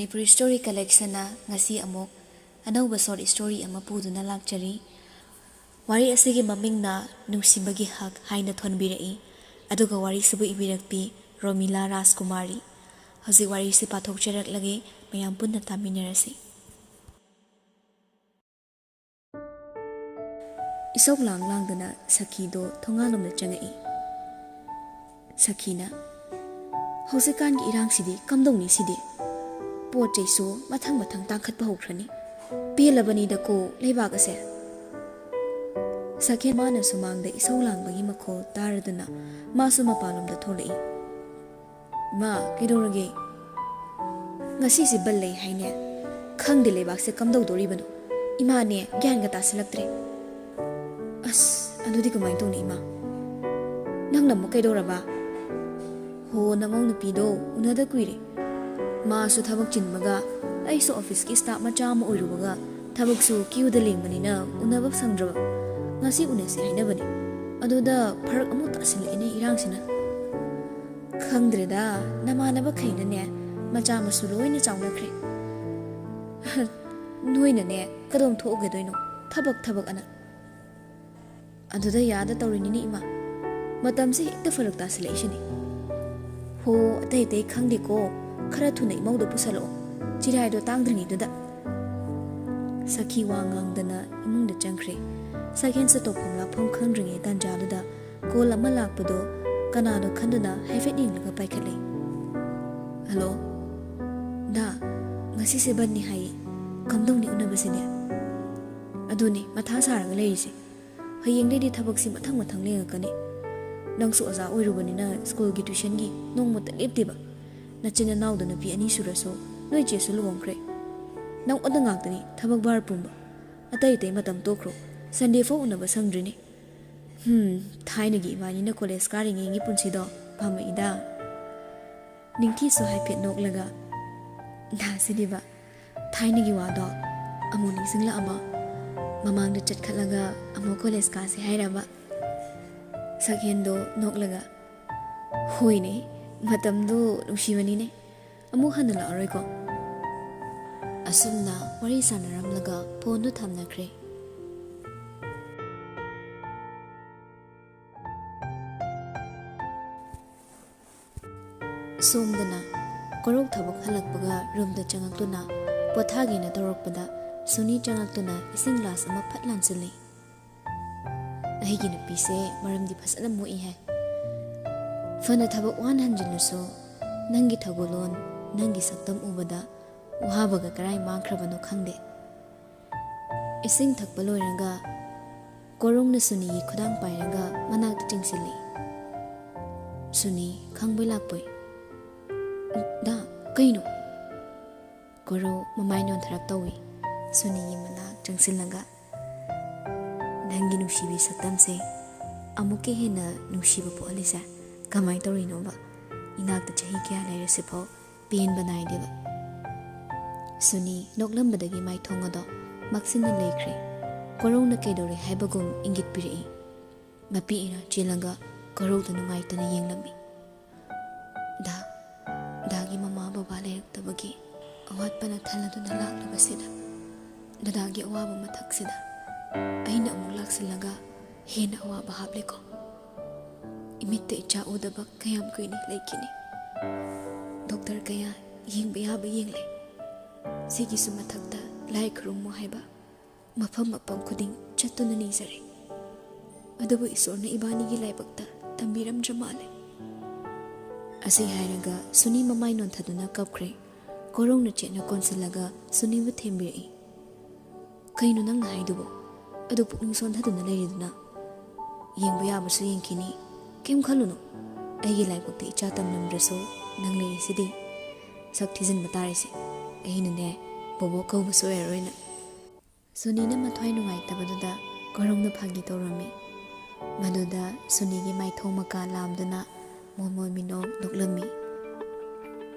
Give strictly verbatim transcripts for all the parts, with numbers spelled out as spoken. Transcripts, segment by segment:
Manipuri story ꯀꯂꯦꯛꯁꯟꯅ ꯉꯁꯤ ꯑꯃꯨꯛ ꯑꯅꯧꯕ ꯁꯣꯔꯠ ꯁ꯭ꯇꯣꯔꯤ ꯑꯃ ꯄꯨꯗꯨꯅ ꯂꯥꯛꯆꯔꯤ꯫ ꯋꯥꯔꯤ ꯑꯁꯤꯒꯤ ꯃꯃꯤꯡꯅ ꯅꯨꯡꯁꯤꯕꯒꯤ ꯍꯛ ꯍꯥꯏꯅ ꯊꯣꯟꯕꯤꯔꯛꯏ꯫ ꯑꯗꯨꯒ ꯋꯥꯔꯤꯁꯤꯕꯨ ꯏꯕꯤꯔꯛꯄꯤ ꯔꯣꯃꯤꯂꯥ ꯔꯥꯖꯀꯨꯃꯥꯔꯤ꯫ ꯍꯧꯖꯤꯛ ꯋꯥꯔꯤꯁꯤ ꯄꯥꯊꯣꯛꯆꯔꯛꯂꯒꯦ, ꯃꯌꯥꯝ ꯄꯨꯟꯅ ꯇꯥꯃꯤꯟꯅꯔꯁꯤ꯫ ꯏꯁꯧ ꯂꯥꯡ ꯂꯥꯡꯗꯅ ꯁꯈꯤꯗꯣ ꯊꯣꯡꯒꯥꯜꯂꯣꯝꯗ ꯆꯪꯉꯛꯏ꯫ ꯁꯈꯤꯅ, "ꯍꯧꯖꯤꯛꯀꯥꯟꯒꯤ ꯏꯔꯥꯡꯁꯤꯗꯤ ꯀꯝꯗꯧꯅꯤ ꯁꯤꯗꯤ? ꯄꯣꯠ ꯆꯩꯁꯨ ꯃꯊꯪ ꯃꯊꯪ ꯇꯥꯡꯈꯠꯄ ꯍꯧꯈ꯭ꯔꯅꯤ꯫ ꯄꯦꯜꯂꯕꯅꯤꯗꯀꯣ ꯂꯩꯕꯥꯛ ꯑꯁꯦ꯫" ꯁꯈꯦꯟ ꯃꯥꯅ ꯁꯨꯃꯥꯡꯗ ꯏꯁꯧ ꯂꯥꯡꯕꯒꯤ ꯃꯈꯣꯜ ꯇꯥꯔꯗꯨꯅ ꯃꯥꯁꯨ ꯃꯄꯥꯟꯂꯣꯝꯗ ꯊꯣꯛꯂꯛꯏ꯫ "ꯏꯃꯥ, ꯀꯩꯗꯧꯔꯒꯦ? ꯉꯁꯤꯁꯦ ꯕꯟ ꯂꯩ ꯍꯥꯏꯅꯦ꯫ ꯈꯪꯗꯦ ꯂꯩꯕꯥꯛꯁꯦ ꯀꯝꯗꯧꯗꯣꯔꯤꯕꯅꯣ꯫ ꯏꯃꯥꯅꯦ, ꯒ꯭ꯌꯥꯟꯒ ꯇꯥꯁꯤꯜꯂꯛꯇ꯭ꯔꯦ꯫" "ꯑꯁ, ꯑꯗꯨꯗꯤ ꯀꯃꯥꯏꯅ ꯇꯧꯅꯤ ꯏꯃꯥ? ꯅꯪꯅ ꯑꯃꯨꯛ ꯀꯩꯗꯧꯔꯕ?" "ꯍꯣ, ꯅꯃꯧ ꯅꯨꯄꯤꯗꯣ ꯎꯅꯗ ꯀꯨꯏꯔꯦ꯫ ꯃꯥꯁꯨ ꯊꯕꯛ ꯆꯤꯟꯕꯒ, ꯑꯩꯁꯨ ꯑꯣꯐꯤꯁꯀꯤ ꯁ꯭ꯇꯥꯐ ꯃꯆꯥ ꯑꯃ ꯑꯣꯏꯔꯨꯕꯒ, ꯊꯕꯛꯁꯨ ꯀ꯭ꯌꯨꯗ ꯂꯦꯡꯕꯅꯤꯅ ꯎꯅꯕ ꯁꯪꯗ꯭ꯔꯕ꯫ ꯉꯁꯤ ꯎꯅꯁꯦ ꯍꯥꯏꯅꯕꯅꯤ꯫ ꯑꯗꯨꯗ ꯐꯔꯛ ꯑꯃꯨꯛ ꯇꯥꯁꯤꯜꯂꯛꯑꯦꯅꯦ ꯏꯔꯥꯡꯁꯤꯅ꯫" "ꯈꯪꯗ꯭ꯔꯦꯗ, ꯅꯃꯥꯟꯅꯕꯈꯩꯅꯅꯦ ꯃꯆꯥ ꯃꯁꯨ ꯂꯣꯏꯅ ꯆꯥꯎꯅꯈ꯭ꯔꯦ꯫ ꯅꯣꯏꯅꯅꯦ ꯀꯗꯣꯝ ꯊꯣꯛꯎꯒꯗꯣꯏꯅꯣ? ꯊꯕꯛ, ꯊꯕꯛ ꯑꯅ꯫" "ꯑꯗꯨꯗ ꯌꯥꯗ ꯇꯧꯔꯤꯅꯤꯅꯦ ꯏꯃꯥ꯫ ꯃꯇꯝꯁꯦ ꯍꯦꯛꯇ ꯐꯔꯛ ꯇꯥꯁꯤꯜꯂꯛꯏꯁꯤꯅꯦ꯫" "ꯍꯣ, ꯑꯇꯩ ꯑꯇꯩ ꯈꯪꯗꯦꯀꯣ, ꯈꯔ ꯊꯨꯅ ꯏꯃꯧꯗꯣ ꯄꯨꯁꯜꯂꯛꯑꯣ, ꯆꯤꯔꯥꯏꯗꯣ ꯇꯥꯡꯗ꯭ꯔꯤꯉꯩꯗꯨꯗ꯫" ꯁꯈꯤ ꯋꯥ ꯉꯥꯡꯗꯅ ꯏꯃꯨꯡꯗ ꯆꯪꯈ꯭ꯔꯦ꯫ ꯁꯈꯦꯟꯁꯨ ꯇꯧꯐꯝ ꯂꯥꯛꯐꯝ ꯈꯪꯗ꯭ꯔꯤꯉꯩ ꯇꯥꯟꯖꯥꯗꯨꯗ ꯀꯣꯜ ꯑꯃ ꯂꯥꯛꯄꯗꯣ ꯀꯅꯥꯅꯣ ꯈꯟꯗꯨꯅ ꯍꯥꯏꯐꯦꯠ ꯌꯦꯡꯂꯒ ꯄꯥꯏꯈꯠꯂꯦ꯫ "ꯍꯜꯂꯣ꯫ ꯗꯥ, ꯉꯁꯤꯁꯦ ꯕꯟꯅꯤ ꯍꯥꯏꯌꯦ꯫ ꯀꯝꯗꯧꯅꯤ ꯎꯅꯕꯁꯤꯗꯤ?" "ꯑꯗꯨꯅꯦ, ꯃꯊꯥ ꯁꯥꯔꯒ ꯂꯩꯔꯤꯁꯦ꯫ ꯍꯌꯦꯡꯗꯩꯗꯤ ꯊꯕꯛꯁꯤ ꯃꯊꯪ ꯃꯊꯪ ꯂꯦꯡꯉꯛꯀꯅꯤ꯫ ꯅꯪꯁꯨ ꯑꯣꯖꯥ ꯑꯣꯏꯔꯨꯕꯅꯤꯅ ꯁ꯭ꯀꯨꯜꯒꯤ ꯇ꯭ꯌꯨꯁꯟꯒꯤ ꯅꯣꯡꯃꯇ ꯂꯦꯞꯇꯦꯕ꯫ ꯅꯆꯤꯟ ꯅꯅꯥꯎꯗ ꯅꯨꯄꯤ ꯑꯅꯤ ꯁꯨꯔꯁꯨ ꯅꯣꯏ ꯆꯦꯁꯨ ꯂꯨꯍꯣꯡꯈ꯭ꯔꯦ꯫ ꯅꯪ ꯑꯣꯟꯗ ꯉꯥꯛꯇꯅꯤ ꯊꯕꯛ ꯚꯥꯔ ꯄꯨꯝꯕ꯫ ꯑꯇꯩ ꯑꯇꯩ ꯃꯇꯝ ꯇꯣꯛꯈ꯭ꯔꯣ꯫ ꯁꯟꯗꯦ ꯐꯥꯎ ꯎꯅꯕ ꯁꯪꯗ꯭ꯔꯤꯅꯦ꯫ ꯍꯝ, ꯊꯥꯏꯅꯒꯤ ꯏꯕꯥꯅꯤꯅ ꯀꯣꯂꯦꯖ ꯀꯥꯔꯤꯉꯩꯒꯤ ꯄꯨꯟꯁꯤꯗꯣ ꯄꯥꯝꯃꯛꯏꯗ꯫" ꯅꯤꯡꯊꯤꯁꯨ ꯍꯥꯏꯐꯦꯠ ꯅꯣꯛꯂꯒ, "ꯅꯥꯁꯤꯗꯤꯕ, ꯊꯥꯏꯅꯒꯤ ꯋꯥꯗꯣ ꯑꯃꯨꯛ ꯅꯤꯡꯁꯤꯡꯂꯛꯑꯕ? ꯃꯃꯥꯡꯗ ꯆꯠꯈꯠꯂꯒ ꯑꯃꯨꯛ ꯀꯣꯂꯦꯖ ꯀꯥꯁꯦ ꯍꯥꯏꯔꯕ?" ꯁꯛꯍꯦꯟꯗꯣ ꯅꯣꯛꯂꯒ, "ꯍꯣꯏꯅꯦ, ꯃꯇꯝꯗꯣ ꯅꯨꯡꯁꯤꯕꯅꯤꯅꯦ꯫ ꯑꯃꯨꯛ ꯍꯟꯅ ꯂꯥꯛꯑꯔꯣꯏꯀꯣ?" ꯑꯁꯨꯝꯅ ꯋꯥꯔꯤ ꯁꯥꯟꯅꯔꯝꯂꯒ ꯐꯣꯟꯗꯨ ꯊꯝꯅꯈ꯭ꯔꯦ꯫ ꯁꯣꯝꯗꯅ ꯀꯣꯔꯧ ꯊꯕꯛ ꯍꯜꯂꯛꯄꯒ ꯔꯨꯝꯗ ꯆꯪꯉꯛꯇꯨꯅ ꯄꯣꯊꯥꯒꯦꯅ ꯇꯧꯔꯛꯄꯗ ꯁꯨꯅꯤ ꯆꯪꯉꯛꯇꯨꯅ ꯏꯁꯤꯡ ꯒ꯭ꯂꯥꯁ ꯑꯃ ꯐꯠ ꯂꯥꯟꯁꯤꯜꯂꯤ꯫ ꯑꯩꯒꯤ ꯅꯨꯄꯤꯁꯦ ꯃꯔꯝꯗꯤ ꯐꯖꯅ ꯃꯣꯛꯏ ꯍꯥꯏ꯫ ꯐꯅ ꯊꯕꯛ ꯋꯥꯅ ꯍꯟꯖꯤꯜꯂꯁꯨ ꯅꯪꯒꯤ ꯊꯧꯒꯜꯂꯣꯟ, ꯅꯪꯒꯤ ꯁꯛꯇꯝ ꯎꯕꯗ ꯋꯥꯕꯒ ꯀꯔꯥꯏ ꯃꯥꯡꯈ꯭ꯔꯕꯅꯣ ꯈꯪꯗꯦ꯫ ꯏꯁꯤꯡ ꯊꯛꯄ ꯂꯣꯏꯔꯒ ꯀꯣꯔꯧꯅ ꯁꯨꯅꯤꯒꯤ ꯈꯨꯗꯥꯡ ꯄꯥꯏꯔꯒ ꯃꯅꯥꯛꯇ ꯆꯤꯡꯁꯤꯜꯂꯤ꯫ ꯁꯨꯅꯤ ꯈꯪꯕꯣꯏ ꯂꯥꯛꯄꯣꯏ, "ꯗꯥ, ꯀꯩꯅꯣ?" ꯀꯣꯔꯧ ꯃꯃꯥꯏ ꯅꯣꯟꯊꯔꯞ ꯇꯧꯏ꯫ ꯁꯨꯅꯤꯒꯤ ꯃꯅꯥꯛ ꯆꯪꯁꯤꯜꯂꯒ, "ꯅꯪꯒꯤ ꯅꯨꯡꯁꯤꯕꯤ ꯁꯛꯇꯝꯁꯦ ꯑꯃꯨꯛꯀ ꯍꯦꯟꯅ ꯅꯨꯡꯁꯤꯕ ꯄꯣꯛꯍꯜꯂꯤꯁꯦ ꯀꯃꯥꯏꯅ ꯇꯧꯔꯤꯅꯣꯕ? ꯏꯅꯥꯛꯇ ꯆꯍꯤ ꯀꯌꯥ ꯂꯩꯔꯁꯤꯐꯥꯎ ꯄꯦꯟꯕ ꯅꯥꯏꯗꯦꯕ꯫" ꯁꯨꯅꯤ ꯅꯣꯛꯂꯝꯕꯗꯒꯤ ꯃꯥꯏꯊꯣꯡ ꯑꯗꯣ ꯃꯛꯁꯤꯟꯅ ꯂꯩꯈ꯭ꯔꯦ꯫ ꯀꯣꯔꯧꯅ ꯀꯩꯗꯧꯔꯦ ꯍꯥꯏꯕꯒꯨꯝ ꯏꯪꯒꯤꯠ ꯄꯤꯔꯛꯏ꯫ ꯃꯄꯤ ꯏꯔꯥ ꯆꯦꯜꯂꯒ ꯀꯣꯔꯧꯗ ꯅꯨꯡꯉꯥꯏꯇꯅ ꯌꯦꯡꯂꯝꯃꯤ꯫ "ꯗꯥ, ꯗꯥꯒꯤ ꯃꯃꯥ ꯕꯕꯥ ꯂꯩꯔꯛꯇꯕꯒꯤ ꯑꯋꯥꯠꯄꯅ ꯊꯜꯂꯗꯨꯅ ꯂꯥꯛꯂꯤꯕꯁꯤꯗ, ꯗꯗꯥꯒꯤ ꯑꯋꯥꯕ ꯃꯊꯛꯁꯤꯗ ꯑꯩꯅ ꯑꯃꯨꯛ ꯂꯥꯛꯁꯤꯜꯂꯒ ꯍꯦꯟꯅ ꯑꯋꯥꯕ ꯍꯥꯞꯂꯦꯀꯣ꯫ ꯏꯃꯤꯠꯇ ꯏꯆꯥ ꯎꯗꯕ ꯀꯌꯥꯝ ꯀꯨꯏꯅ ꯂꯩꯈꯤꯅꯤ? ꯗꯣꯛꯇꯔ ꯀꯌꯥ ꯌꯦꯡꯕ ꯌꯥꯕ ꯌꯦꯡꯂꯦ꯫ ꯁꯤꯒꯤꯁꯨ ꯃꯊꯛꯇ ꯂꯥꯏ ꯈꯨꯔꯨꯝꯃꯨ ꯍꯥꯏꯕ ꯃꯐꯝ ꯃꯐꯝ ꯈꯨꯗꯤꯡ ꯆꯠꯇꯨꯅ ꯅꯤꯖꯔꯦ꯫ ꯑꯗꯨꯕꯨ ꯏꯁꯣꯔꯅ ꯏꯕꯥꯅꯤꯒꯤ ꯂꯥꯏꯕꯛꯇ ꯇꯝꯕꯤꯔꯝꯗ꯭ꯔ ꯃꯥꯜꯂꯦ꯫" ꯑꯁꯤ ꯍꯥꯏꯔꯒ ꯁꯨꯅꯤ ꯃꯃꯥꯏ ꯅꯣꯟꯊꯗꯨꯅ ꯀꯞꯈ꯭ꯔꯦ꯫ ꯀꯣꯔꯧꯅ ꯆꯦꯠꯅ ꯀꯣꯟꯁꯤꯜꯂꯒ ꯁꯨꯅꯤꯕꯨ ꯊꯦꯝꯕꯤꯔꯛꯏ꯫ "ꯀꯩꯅꯣ ꯅꯪꯅ ꯍꯥꯏꯗꯨꯕꯣ? ꯑꯗꯨ ꯄꯨꯛꯅꯤꯡ ꯁꯣꯟꯊꯗꯨꯅ ꯂꯩꯔꯤꯗꯨꯅ? ꯌꯦꯡꯕ ꯌꯥꯕꯁꯨ ꯌꯦꯡꯈꯤꯅꯤ꯫ ꯀꯩꯝ ꯈꯜꯂꯨꯅꯨ꯫ ꯑꯩꯒꯤ ꯂꯥꯏꯕꯛꯇ ꯏꯆꯥ ꯇꯝꯂꯝꯗ꯭ꯔꯁꯨ ꯅꯪ ꯂꯩꯔꯤꯁꯤꯗꯤ꯫ ꯁꯛ ꯊꯤꯖꯤꯟꯕ ꯇꯥꯔꯤꯁꯦ ꯑꯩꯅꯅꯦ, ꯕꯣꯕꯣꯛ ꯀꯧꯕꯁꯨ ꯑꯣꯏꯔꯔꯣꯏꯅ꯫" ꯁꯨꯅꯤꯅ ꯃꯊ꯭ꯋꯥꯏ ꯅꯨꯡꯉꯥꯏꯇꯕꯗꯨꯗ ꯀꯣꯔꯧꯅ ꯐꯥꯒꯤ ꯇꯧꯔꯝꯃꯤ꯫ ꯃꯗꯨꯗ ꯁꯨꯅꯤꯒꯤ ꯃꯥꯏꯊꯣꯡ ꯃꯀꯥ ꯂꯥꯝꯗꯨꯅ ꯃꯣꯃꯣꯟ ꯃꯤꯅꯣꯛ ꯅꯣꯛꯂꯝꯃꯤ꯫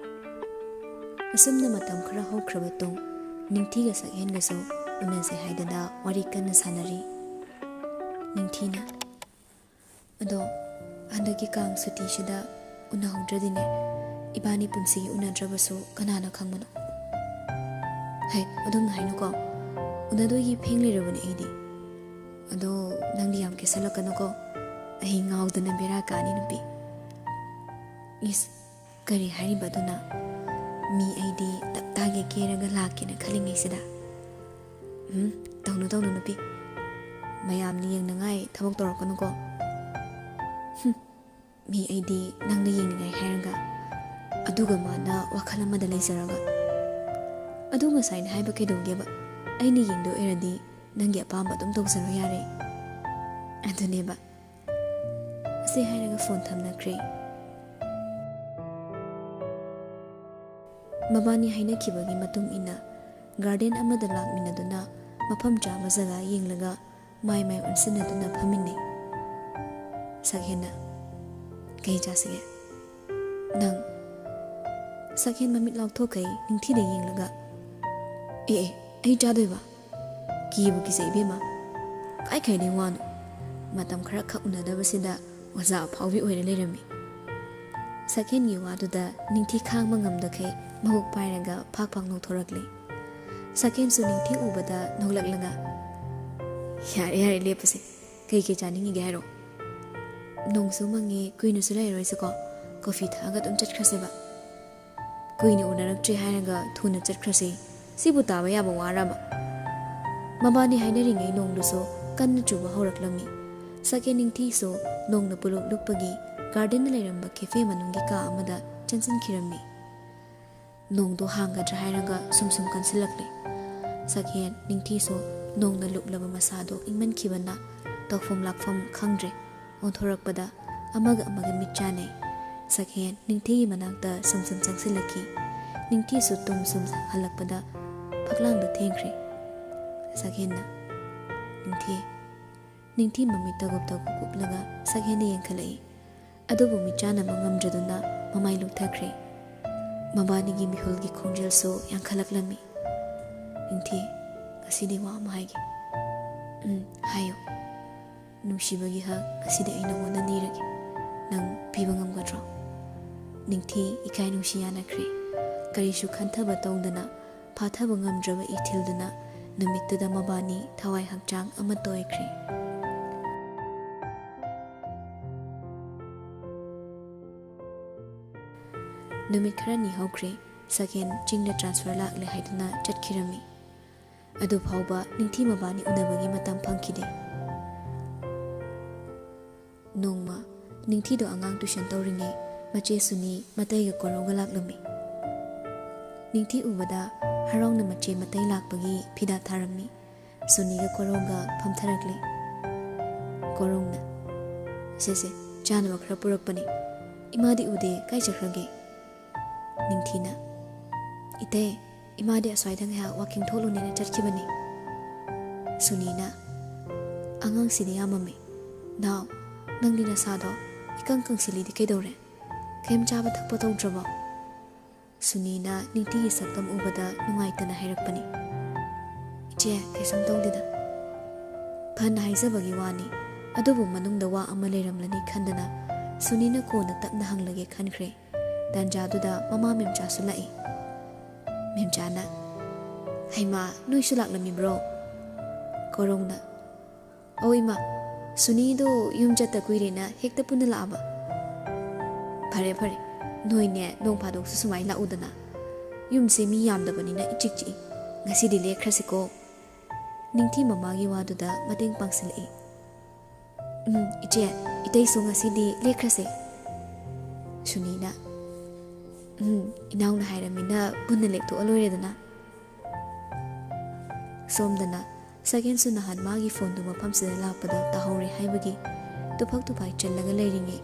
ꯑꯁꯨꯝꯅ ꯃꯇꯝ ꯈꯔ ꯍꯧꯈ꯭ꯔꯕ ꯇꯨꯡ, ꯅꯤꯡꯊꯤꯒ ꯁꯛꯍꯦꯟꯒꯁꯨ ꯎꯅꯁꯦ ꯍꯥꯏꯗꯅ ꯋꯥꯔꯤ ꯀꯟꯅ ꯁꯥꯟꯅꯔꯤ꯫ ꯅꯤꯡꯊꯤꯅ, "ꯑꯗꯣ ꯍꯟꯗꯛꯀꯤ ꯀꯥꯡ ꯁꯨꯇꯤꯁꯤꯗ ꯎꯅꯍꯧꯗ꯭ꯔꯗꯤꯅꯦ, ꯏꯕꯥꯅꯤ ꯄꯨꯟꯁꯤꯒꯤ ꯎꯅꯗ꯭ꯔꯕꯁꯨ ꯀꯅꯥꯅ ꯈꯪꯕꯅꯣ?" ꯍꯩ, ꯑꯗꯨꯝꯅ ꯍꯥꯏꯅꯨꯀꯣ꯫ ꯎꯅꯗꯣꯏꯒꯤ ꯐꯦꯡ ꯂꯩꯔꯕꯅꯦ ꯑꯩꯗꯤ꯫ ꯑꯗꯣ ꯅꯪꯗꯤ ꯌꯥꯝ ꯀꯦꯁꯜꯂꯛꯀꯅꯨꯀꯣ꯫ ꯑꯩ ꯉꯥꯎꯗꯅ ꯕꯦꯔꯥ ꯀꯥꯅꯤ, ꯅꯨꯄꯤ꯫ ꯏꯁ, ꯀꯔꯤ ꯍꯥꯏꯔꯤꯕ ꯑꯗꯨꯅ? ꯃꯤ ꯑꯩꯗꯤ ꯇꯞ ꯇꯥꯒꯦ ꯀꯦꯔꯒ ꯂꯥꯛꯀꯦꯅ ꯈꯜꯂꯤꯉꯩꯁꯤꯗ꯫ ꯎꯝ, ꯇꯧꯅꯨ, ꯇꯧꯅꯨ, ꯅꯨꯄꯤ꯫ ꯃꯌꯥꯝꯅ ꯌꯦꯡꯅꯉꯥꯏ ꯊꯕꯛ ꯇꯧꯔꯛꯀꯅꯨꯀꯣ꯫ ꯍꯨꯝ, ꯃꯤ ꯑꯩꯗꯤ ꯅꯪꯅ ꯌꯦꯡꯅꯤꯡꯉꯥꯏ ꯍꯥꯏꯔꯒ, ꯑꯗꯨꯒ ꯃꯥꯅ ꯋꯥꯈꯜ ꯑꯃꯗ ꯂꯩꯖꯔꯒ꯫ ꯑꯗꯨ ꯉꯁꯥꯏꯅ ꯍꯥꯏꯕ ꯀꯩꯗꯧꯒꯦꯕ? ꯑꯩꯅ ꯌꯦꯡꯗꯣꯏ ꯑꯣꯏꯔꯗꯤ ꯅꯪꯒꯤ ꯑꯄꯥꯝꯕ ꯑꯗꯨꯝ ꯇꯧꯖꯔꯣ ꯌꯥꯔꯦ꯫ ꯑꯗꯨꯅꯦꯕ꯫ ꯑꯁꯤ ꯍꯥꯏꯔꯒ ꯐꯣꯟ ꯊꯝꯅꯈ꯭ꯔꯦ꯫ ꯃꯕꯥꯅꯤ ꯍꯥꯏꯅꯈꯤꯕꯒꯤ ꯃꯇꯨꯡ ꯏꯟꯅ ꯒꯥꯔꯗꯦꯟ ꯑꯃꯗ ꯂꯥꯛꯃꯤꯟꯅꯗꯨꯅ ꯃꯐꯝ ꯆꯥꯕ ꯖꯒꯥ ꯌꯦꯡꯂꯒ ꯃꯥꯏ ꯃꯥꯏ ꯑꯣꯟꯁꯤꯟꯅꯗꯨꯅ ꯐꯝꯃꯤꯟꯅꯩ꯫ ꯁꯛꯍꯦꯟꯅ, "ꯀꯩ ꯆꯥꯁꯤꯒꯦ?" "ꯅꯪ?" ꯁꯛꯍꯦꯟ ꯃꯃꯤꯠ ꯂꯥꯎꯊꯣꯛꯈꯩ ꯅꯤꯡꯊꯤꯗ ꯌꯦꯡꯂꯒ, "ꯑꯦ, ꯑꯦ, ꯑꯩ ꯆꯥꯗꯣꯏꯕ? ꯀꯤꯕꯨ ꯀꯤꯖꯩ ꯏꯕꯦꯝꯃ꯫ ꯀꯥꯏ ꯀꯥꯏꯗꯩ ꯋꯥꯅꯣ? ꯃꯇꯝ ꯈꯔ ꯈꯛ ꯎꯅꯗꯕꯁꯤꯗ ꯑꯣꯖꯥ ꯑꯐꯥꯎꯕꯤ ꯑꯣꯏꯔ ꯂꯩꯔꯝꯃꯤ꯫" ꯁꯛꯍꯦꯟꯒꯤ ꯋꯥꯗꯨꯗ ꯅꯤꯡꯊꯤ ꯈꯥꯡꯕ ꯉꯝꯗꯈꯩ ꯃꯕꯨꯛ ꯄꯥꯏꯔꯒ ꯐꯥꯛ ꯐꯥꯛ ꯅꯣꯛꯊꯣꯔꯛꯂꯦ꯫ ꯁꯛꯍꯦꯟꯁꯨ ꯅꯤꯡꯊꯤ ꯎꯕꯗ ꯅꯣꯛꯂꯛꯂꯒ, "ꯌꯥꯔꯦ, ꯌꯥꯔꯦ, ꯂꯦꯞꯄꯁꯦ꯫ ꯀꯩ ꯀꯩ ꯆꯥꯅꯤꯡꯉꯤꯒꯦ ꯍꯥꯏꯔꯣ?" "ꯅꯣꯡꯁꯨ ꯃꯪꯉꯦ, ꯀꯨꯏꯅꯁꯨ ꯂꯩꯔꯔꯣꯏꯁꯦꯀꯣ꯫ ꯀꯣꯐꯤ ꯊꯛꯑꯒ ꯑꯗꯨꯝ ꯆꯠꯈ꯭ꯔꯁꯦꯕ꯫ ꯀꯨꯏꯅ ꯎꯅꯔꯛꯇ꯭ꯔꯦ ꯍꯥꯏꯔꯒ ꯊꯨꯅ ꯆꯠꯈ꯭ꯔꯁꯦ꯫ ꯁꯤꯕꯨ ꯇꯥꯕ ꯌꯥꯕ ꯋꯥꯔꯕ?" ꯃꯕꯥꯅꯤ ꯍꯥꯏꯅꯔꯤꯉꯩ ꯅꯣꯡꯗꯨꯁꯨ ꯀꯟꯅ ꯆꯨꯕ ꯍꯧꯔꯛꯂꯝꯃꯤ꯫ ꯁꯛꯍꯦꯟ ꯅꯤꯡꯊꯤꯁꯨ ꯅꯣꯡꯅ ꯄꯨꯂꯨꯞ ꯂꯨꯞꯄꯒꯤ ꯒꯥꯔꯗꯦꯟꯗ ꯂꯩꯔꯝꯕ ꯀꯦꯐꯦ ꯃꯅꯨꯡꯒꯤ ꯀꯥ ꯑꯃꯗ ꯆꯪꯁꯤꯟꯈꯤꯔꯝꯃꯤ꯫ ꯅꯣꯡꯗꯣ ꯍꯥꯡꯒꯗ꯭ꯔꯥ ꯍꯥꯏꯔꯒ ꯁꯨꯝ ꯁꯨꯝ ꯀꯟꯁꯤꯜꯂꯛꯂꯦ꯫ ꯁꯛꯍꯦꯟ ꯅꯤꯡꯊꯤꯁꯨ ꯅꯣꯡꯅ ꯂꯨꯞꯂꯕ ꯃꯁꯥꯗꯣ ꯏꯪꯃꯟꯈꯤꯕꯅ ꯇꯧꯐꯝ ꯂꯥꯛꯐꯝ ꯈꯪꯗ꯭ꯔꯦ꯫ ꯑꯣꯟꯊꯣꯔꯛꯄꯗ ꯑꯃꯒ ꯑꯃꯒ ꯃꯤꯠ ꯆꯥꯟꯅꯩ꯫ ꯁꯛꯍꯦꯟ ꯅꯤꯡꯊꯤꯒꯤ ꯃꯅꯥꯛꯇ ꯁꯨꯝ ꯁꯨꯝ ꯆꯪꯁꯤꯜꯂꯛꯈꯤ꯫ ꯅꯤꯡꯊꯤꯁꯨ ꯇꯨꯝ ꯁꯨꯝ ꯍꯜꯂꯛꯄꯗ ꯐꯛꯂꯥꯡꯗ ꯊꯦꯡꯈ꯭ꯔꯦ꯫ ꯁꯛꯍꯦꯟꯅ, "ꯅꯤꯡꯊꯤ꯫" ꯅꯤꯡꯊꯤ ꯃꯃꯤꯠ ꯇꯒꯨꯞ ꯇꯒꯨꯞ ꯀꯨꯞꯂꯒ ꯁꯛꯍꯦꯟꯗ ꯌꯦꯡꯈꯠꯂꯛꯏ꯫ ꯑꯗꯨꯕꯨ ꯃꯤꯠ ꯆꯥꯟꯅꯕ ꯉꯝꯗ꯭ꯔꯗꯨꯅ ꯃꯃꯥꯏ ꯂꯨꯞꯊꯈ꯭ꯔꯦ꯫ ꯃꯕꯥꯅꯤꯒꯤ ꯃꯤꯍꯨꯜꯒꯤ ꯈꯣꯡꯖꯦꯜꯁꯨ ꯌꯥꯡꯈꯠꯂꯛꯂꯝꯃꯤ꯫ "ꯅꯤꯡꯊꯤ, ꯉꯁꯤꯗꯤ ꯋꯥ ꯑꯃ ꯍꯥꯏꯒꯦ꯫" "ꯎꯝ, ꯍꯥꯏꯌꯨ꯫" "ꯅꯨꯡꯁꯤꯕꯒꯤ ꯍꯛ ꯉꯁꯤꯗꯤ ꯑꯩ ꯅꯉꯣꯟꯗ ꯅꯤꯔꯒꯦ꯫ ꯅꯪ ꯄꯤꯕ ꯉꯝꯒꯗ꯭ꯔꯣ?" ꯅꯤꯡꯊꯤ ꯏꯀꯥꯏ ꯅꯨꯡꯁꯤ ꯌꯥꯅꯈ꯭ꯔꯦ꯫ ꯀꯔꯤꯁꯨ ꯈꯟꯊꯕ ꯇꯧꯗꯅ ꯐꯥꯊꯕ ꯉꯝꯗ꯭ꯔꯕ ꯏꯊꯤꯜꯗꯨꯅ ꯅꯨꯃꯤꯠꯇꯨꯗ ꯃꯕꯥꯅꯤ ꯊꯋꯥꯏ ꯍꯛꯆꯥꯡ ꯑꯃꯠꯇ ꯑꯣꯏꯈ꯭ꯔꯦ꯫ ꯅꯨꯃꯤꯠ ꯈꯔꯅꯤ ꯍꯧꯈ꯭ꯔꯦ꯫ ꯁꯒꯦꯟ ꯆꯤꯡꯗ transfer ꯂꯥꯛꯂꯦ ꯍꯥꯏꯗꯨꯅ ꯆꯠꯈꯤꯔꯝꯃꯤ꯫ ꯑꯗꯨ ꯐꯥꯎꯕ ꯅꯤꯡꯊꯤ ꯃꯕꯥꯅꯤ ꯎꯅꯕꯒꯤ ꯃꯇꯝ ꯐꯪꯈꯤꯗꯦ꯫ ꯅꯣꯡꯃ ꯅꯤꯡꯊꯤꯗꯣ ꯑꯉꯥꯡ tuition ꯇꯧꯔꯤꯉꯩ ꯃꯆꯦ ꯁꯨꯅꯤ ꯃꯇꯩꯒ ꯀꯣꯔꯧꯒ ꯂꯥꯛꯂꯝꯃꯤ꯫ ꯅꯤꯡꯊꯤ ꯎꯕꯗ ꯍꯔꯥꯎꯅ ꯃꯆꯦ ꯃꯇꯩ ꯂꯥꯛꯄꯒꯤ ꯐꯤꯗꯥ ꯊꯥꯔꯝꯃꯤ꯫ ꯁꯨꯅꯤꯒ ꯀꯣꯔꯧꯒ ꯐꯝꯊꯔꯛꯂꯤ꯫ ꯀꯣꯔꯧꯅ, "ꯁꯦ ꯁꯦ, ꯆꯥꯅꯕ ꯈꯔ ꯄꯨꯔꯛꯄꯅꯤ꯫ ꯏꯃꯥꯗꯤ ꯎꯗꯦ, ꯀꯥꯏ ꯆꯠꯈ꯭ꯔꯒꯦ?" ꯅꯤꯡꯊꯤꯅ, "ꯏꯇꯩ, ꯏꯃꯥꯗꯤ ꯑꯁ꯭ꯋꯥꯏꯗ ꯉꯥꯏꯍꯥꯛ walking ꯊꯣꯛꯂꯨꯅꯦꯅ ꯆꯠꯈꯤꯕꯅꯤ꯫" ꯁꯨꯅꯤꯅ, "ꯑꯉꯥꯡꯁꯤꯗꯤ ꯌꯥꯝꯃꯝꯃꯤ꯫ ꯅꯥꯎ, ꯅꯪꯗꯤ ꯅꯁꯥꯗꯣ ꯏꯀꯪ ꯀꯪꯁꯤꯜꯂꯤꯗꯤ ꯀꯩꯗꯧꯔꯦ? ꯀꯩꯝ ꯆꯥꯕ ꯊꯛꯄ ꯇꯧꯗ꯭ꯔꯕꯣ?" ꯁꯨꯅꯤꯅ ꯅꯤꯡꯊꯤꯒꯤ ꯁꯛꯇꯝ ꯎꯕꯗ ꯅꯨꯡꯉꯥꯏꯇꯅ ꯍꯥꯏꯔꯛꯄꯅꯤ꯫ "ꯏꯆꯦ, ꯀꯩꯁꯨꯝ ꯇꯧꯗꯦꯗ꯫" ꯐꯅ ꯍꯥꯏꯖꯕꯒꯤ ꯋꯥꯅꯤ, ꯑꯗꯨꯕꯨ ꯃꯅꯨꯡꯗ ꯋꯥ ꯑꯃ ꯂꯩꯔꯝꯂꯅꯤ ꯈꯟꯗꯅ ꯁꯨꯅꯤꯅ ꯀꯣꯟꯅ ꯇꯞꯅ ꯍꯪꯂꯒꯦ ꯈꯟꯈ꯭ꯔꯦ꯫ ꯇꯥꯟꯖꯥꯗꯨꯗ ꯃꯃꯥ ꯃꯦꯝꯆꯥꯁꯨ ꯂꯥꯛꯏ꯫ ꯃꯦꯝꯆꯥꯅ, "ꯍꯩꯃꯥ, ꯅꯣꯏꯁꯨ ꯂꯥꯛꯂꯝꯃꯤꯕ꯭ꯔꯣ?" ꯀꯣꯔꯧꯅ, "ꯑꯧ ꯏꯃꯥ, ꯁꯨꯅꯤꯗꯣ ꯌꯨꯝ ꯆꯠꯇ ꯀꯨꯏꯔꯦꯅ ꯍꯦꯛꯇ ꯄꯨꯟꯅ ꯂꯥꯛꯑꯕ꯫" "ꯐꯔꯦ ꯐꯔꯦ, ꯅꯣꯏꯅꯦ ꯅꯣꯡ ꯐꯥꯗꯣꯛꯁꯨ ꯁꯨꯃꯥꯏꯅ ꯂꯥꯛꯎꯗꯅ꯫ ꯌꯨꯝꯁꯦ ꯃꯤ ꯌꯥꯝꯗꯕꯅꯤꯅ ꯏꯆꯤꯛ ꯆꯤꯛꯏ꯫ ꯉꯁꯤꯗꯤ ꯂꯦꯛꯈ꯭ꯔꯁꯤꯀꯣ꯫" ꯅꯤꯡꯊꯤ ꯃꯃꯥꯒꯤ ꯋꯥꯗꯨꯗ ꯃꯇꯦꯡ ꯄꯥꯡꯁꯤꯜꯂꯛꯏ꯫ "ꯎꯝ, ꯏꯆꯦ, ꯏꯇꯩꯁꯨ ꯉꯁꯤꯗꯤ ꯂꯦꯛꯈ꯭ꯔꯁꯦ꯫" ꯁꯨꯅꯤꯅ, "ꯎꯝ, ꯏꯅꯥꯎꯅ ꯍꯥꯏꯔꯃꯤꯅ ꯄꯨꯟꯅ ꯂꯦꯛꯊꯣꯛꯑ ꯂꯣꯏꯔꯦꯗꯅ꯫" ꯁꯣꯝꯗꯅ ꯁꯒꯦꯟꯁꯨ ꯅꯍꯥꯟ ꯃꯥꯒꯤ ꯐꯣꯟꯗꯨ ꯃꯐꯝꯁꯤꯗ ꯂꯥꯛꯄꯗ ꯇꯥꯍꯧꯔꯦ ꯍꯥꯏꯕꯒꯤ ꯇꯨꯐꯛ ꯇꯨꯐꯥꯏ ꯆꯜꯂꯒ ꯂꯩꯔꯤꯉꯩ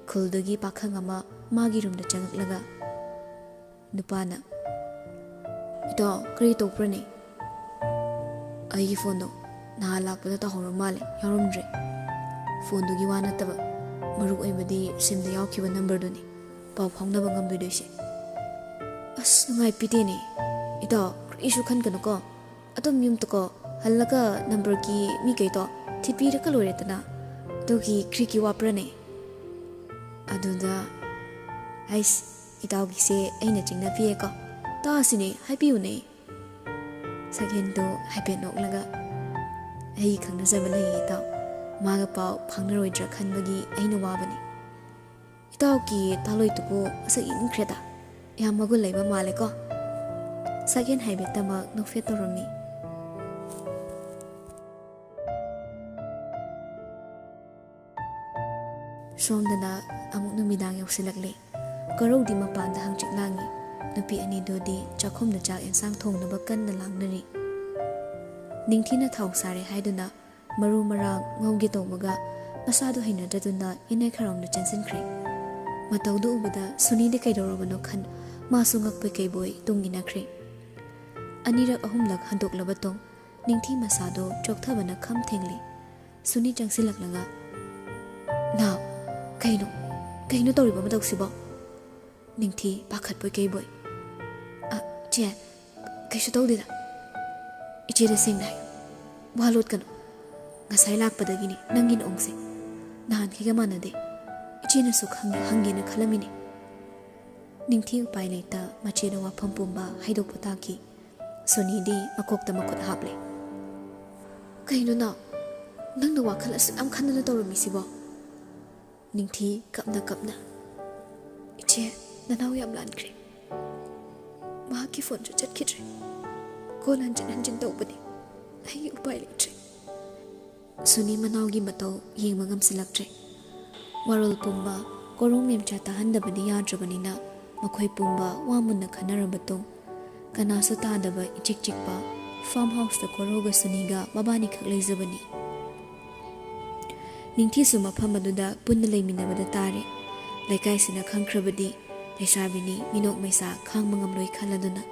ꯈꯨꯜꯗꯨꯒꯤ ꯄꯥꯈꯪ ꯑꯃ ꯃꯥꯒꯤ ꯔꯨꯝꯗ ꯆꯪꯉꯛꯂꯒ ꯅꯨꯄꯥꯅ, "ꯏꯇꯥꯎ, ꯀꯔꯤ ꯇꯧꯕ꯭ꯔꯅꯦ?" "ꯑꯩꯒꯤ ꯐꯣꯟꯗꯣ ꯅꯍꯥꯟ ꯂꯥꯛꯄꯗ ꯇꯥꯍꯧꯔ ꯃꯥꯜꯂꯦ, ꯌꯥꯎꯔꯝꯗ꯭ꯔꯦ꯫" "ꯐꯣꯟꯗꯨꯒꯤ ꯋꯥ ꯅꯠꯇꯕ, ꯃꯔꯨ ꯑꯣꯏꯕꯗꯤ ꯁꯤꯝꯗ ꯌꯥꯎꯈꯤꯕ ꯅꯝꯕꯔꯗꯨꯅꯤ ꯄꯥꯎ ꯐꯥꯎꯅꯕ ꯉꯝꯂꯣꯏꯗꯣꯏꯁꯦ꯫" "ꯑꯁ, ꯅꯨꯡꯉꯥꯏ ꯄꯤꯗꯦꯅꯦ꯫" "ꯏꯇꯥꯎ, ꯀꯔꯤꯁꯨ ꯈꯟꯒꯅꯨꯀꯣ꯫ ꯑꯗꯨꯝ ꯌꯨꯝꯗꯀꯣ ꯍꯜꯂꯒ ꯅꯝꯕꯔꯒꯤ ꯃꯤꯈꯩꯗꯣ ꯊꯤꯕꯤꯔꯒ ꯂꯣꯏꯔꯦꯗꯅ꯫ ꯑꯗꯨꯒꯤ ꯀ꯭ꯔꯤꯒꯤ ꯋꯥꯕ꯭ꯔꯅꯦ?" ꯑꯗꯨꯗ, "ꯍꯩꯁ, ꯏꯇꯥꯎꯒꯤꯁꯦ ꯑꯩꯅ ꯆꯤꯡꯅ ꯄꯤꯌꯦꯀꯣ꯫ ꯇꯥꯁꯤꯅꯦ, ꯍꯥꯏꯕꯤꯌꯨꯅꯦ꯫" ꯁꯛꯍꯦꯟꯗꯨ ꯍꯥꯏꯐꯦꯠ ꯅꯣꯛꯂꯒ, "ꯑꯩꯒꯤ ꯈꯪꯅꯖꯕ ꯂꯩꯌꯦ ꯏꯇꯥꯎ, ꯃꯥꯒ ꯄꯥꯎ ꯐꯥꯎꯅꯔꯣꯏꯗ꯭ꯔꯥ ꯈꯟꯕꯒꯤ ꯑꯩꯅ ꯋꯥꯕꯅꯤ꯫ ꯏꯇꯥꯎꯒꯤ ꯇꯥꯂꯣꯏꯗꯨꯕꯨ ꯃꯁꯛ ꯌꯦꯡꯅꯤꯡꯈ꯭ꯔꯦꯗ, ꯌꯥꯝ ꯃꯒꯨꯟ ꯂꯩꯕ ꯃꯥꯜꯂꯦꯀꯣ?" ꯁꯛꯍꯦꯟ ꯍꯥꯏꯐꯦꯠꯇꯃꯛ ꯅꯣꯛꯐꯦꯠ ꯇꯧꯔꯝꯃꯤ꯫ ꯁꯣꯝꯗꯅ ꯑꯃꯨꯛ ꯅꯨꯃꯤꯗꯥꯡ ꯌꯧꯁꯤꯜꯂꯛꯂꯦ꯫ ꯀꯣꯔꯧꯗꯤ ꯃꯄꯥꯟꯗ ꯍꯪꯆꯤꯠ ꯂꯥꯡꯉꯤ꯫ ꯅꯨꯄꯤ ꯑꯅꯤꯗꯨꯗꯤ ꯆꯥꯛꯈꯨꯝꯗ ꯆꯥꯛ ꯑꯦꯟꯁꯥꯡ ꯊꯣꯡꯅꯕ ꯀꯟꯅ ꯂꯥꯡꯅꯔꯤ꯫ ꯅꯤꯡꯊꯤꯅ ꯊꯥꯎ ꯁꯥꯔꯦ ꯍꯥꯏꯗꯨꯅ ꯃꯔꯨ ꯃꯔꯥꯡ ꯉꯧꯒꯦ ꯇꯧꯕꯒ ꯃꯁꯥꯗꯨ ꯍꯩꯅꯗꯗꯨꯅ ꯏꯅꯩ ꯈꯔꯥꯎꯅ ꯆꯦꯟꯁꯤꯟꯈ꯭ꯔꯦ꯫ ꯃꯇꯧꯗꯨ ꯎꯕꯗ ꯁꯨꯅꯤꯗꯤ ꯀꯩꯗꯧꯔꯕꯅꯣ ꯈꯟ ꯃꯥꯁꯨ ꯉꯛꯄꯣꯏ ꯀꯩꯕꯣꯏ ꯇꯨꯡ ꯏꯟꯅꯈ꯭ꯔꯦ꯫ ꯑꯅꯤꯔꯛ ꯑꯍꯨꯝꯂꯛ ꯍꯟꯗꯣꯛꯂꯕ ꯇꯨꯡ ꯅꯤꯡꯊꯤ ꯃꯁꯥꯗꯨ ꯆꯣꯛꯊꯕꯅ ꯈꯝ ꯊꯦꯡꯂꯦ꯫ ꯁꯨꯅꯤ ꯆꯪꯁꯤꯜꯂꯛꯂꯒ, "ꯅꯥꯎ, ꯀꯩꯅꯣ? ꯀꯩꯅꯣ ꯇꯧꯔꯤꯕ ꯃꯇꯧꯁꯤꯕꯣ?" ꯅꯤꯡꯊꯤ ꯄꯥꯈꯠꯄꯣꯏ ꯀꯩꯕꯣꯏ, "ꯑ, ꯆꯦ, ꯀꯩꯁꯨ ꯇꯧꯗꯦꯗ꯫ ꯏꯆꯦꯗ ꯁꯦꯡꯅ ꯍꯥꯏꯌꯨ꯫ ꯋꯥ ꯂꯣꯠꯀꯅꯨ꯫ ꯉꯁꯥꯏ ꯂꯥꯛꯄꯗꯒꯤꯅꯦ ꯅꯪꯒꯤ ꯅꯑꯣꯡꯁꯦ ꯅꯍꯥꯟꯈꯩꯒ ꯃꯥꯟꯅꯗꯦ꯫ ꯏꯆꯦꯅꯁꯨ ꯈꯪꯉꯦ, ꯍꯪꯒꯦꯅ ꯈꯜꯂꯝꯃꯤꯅꯦ꯫" ꯅꯤꯡꯊꯤ ꯎꯄꯥꯏ ꯂꯩꯇ ꯃꯆꯦꯗ ꯋꯥꯐꯝ ꯄꯨꯝꯕ ꯍꯥꯏꯗꯣꯛꯄ ꯇꯥꯈꯤ꯫ ꯁꯣꯅꯤꯗꯤ ꯃꯀꯣꯛꯇ ꯃꯈꯨꯠ ꯍꯥꯞꯂꯦ꯫ "ꯀꯩꯅꯣ ꯅꯥꯎ? ꯅꯪꯅ ꯋꯥꯈꯜ ꯑꯁꯨꯛ ꯌꯥꯝ ꯈꯟꯗꯅ ꯇꯧꯔꯝꯃꯤꯁꯤꯕꯣ?" ꯅꯤꯡꯊꯤ ꯀꯞꯅ ꯀꯞꯅ, "ꯏꯆꯦ, ꯅꯅꯥꯎ ꯌꯥꯝ ꯂꯥꯟꯈ꯭ꯔꯦ꯫ ꯃꯍꯥꯛꯀꯤ ꯐꯣꯟꯁꯨ ꯆꯠꯈꯤꯗ꯭ꯔꯦ꯫ ꯀꯣꯜ ꯍꯟꯖꯤꯟ ꯍꯟꯖꯤꯟ ꯇꯧꯕꯅꯤ꯫ ꯑꯩ ꯎꯄꯥꯏ ꯂꯩꯇ꯭ꯔꯦ꯫" ꯁꯨꯅꯤ ꯃꯅꯥꯎꯒꯤ ꯃꯇꯧ ꯌꯦꯡꯕ ꯉꯝꯁꯤꯜꯂꯛꯇ꯭ꯔꯦ꯫ ꯋꯥꯔꯣꯜ ꯄꯨꯝꯕ ꯀꯣꯔꯧ ꯃꯦꯝꯆꯥ ꯇꯥꯍꯟꯗꯕꯗꯤ ꯌꯥꯗ꯭ꯔꯕꯅꯤꯅ ꯃꯈꯣꯏ ꯄꯨꯝꯕ ꯋꯥ ꯃꯨꯟꯅ ꯈꯟꯅꯔꯕ ꯇꯨꯡ ꯀꯅꯥꯁꯨ ꯇꯥꯗꯕ ꯏꯆꯤꯛ ꯆꯤꯛꯄ ꯐꯥꯔꯝ ꯍꯥꯎꯁꯇ ꯀꯣꯔꯧꯒ ꯁꯨꯅꯤꯒ ꯃꯕꯥꯅꯤꯈꯛ ꯂꯩꯖꯕꯅꯤ꯫ ꯅꯤꯡꯊꯤꯁꯨ ꯃꯐꯝ ꯑꯗꯨꯗ ꯄꯨꯟꯅ ꯂꯩꯃꯤꯟꯅꯕꯗ ꯇꯥꯔꯦ꯫ ꯂꯩꯀꯥꯏꯁꯤꯅ ꯈꯪꯈ꯭ꯔꯕꯗꯤ ꯂꯩꯁꯥꯕꯤꯅꯤ ꯃꯤꯅꯣꯛ ꯃꯩꯁꯥ ꯈꯥꯡꯕ ꯉꯝꯂꯣꯏ ꯈꯜꯂꯗꯨꯅ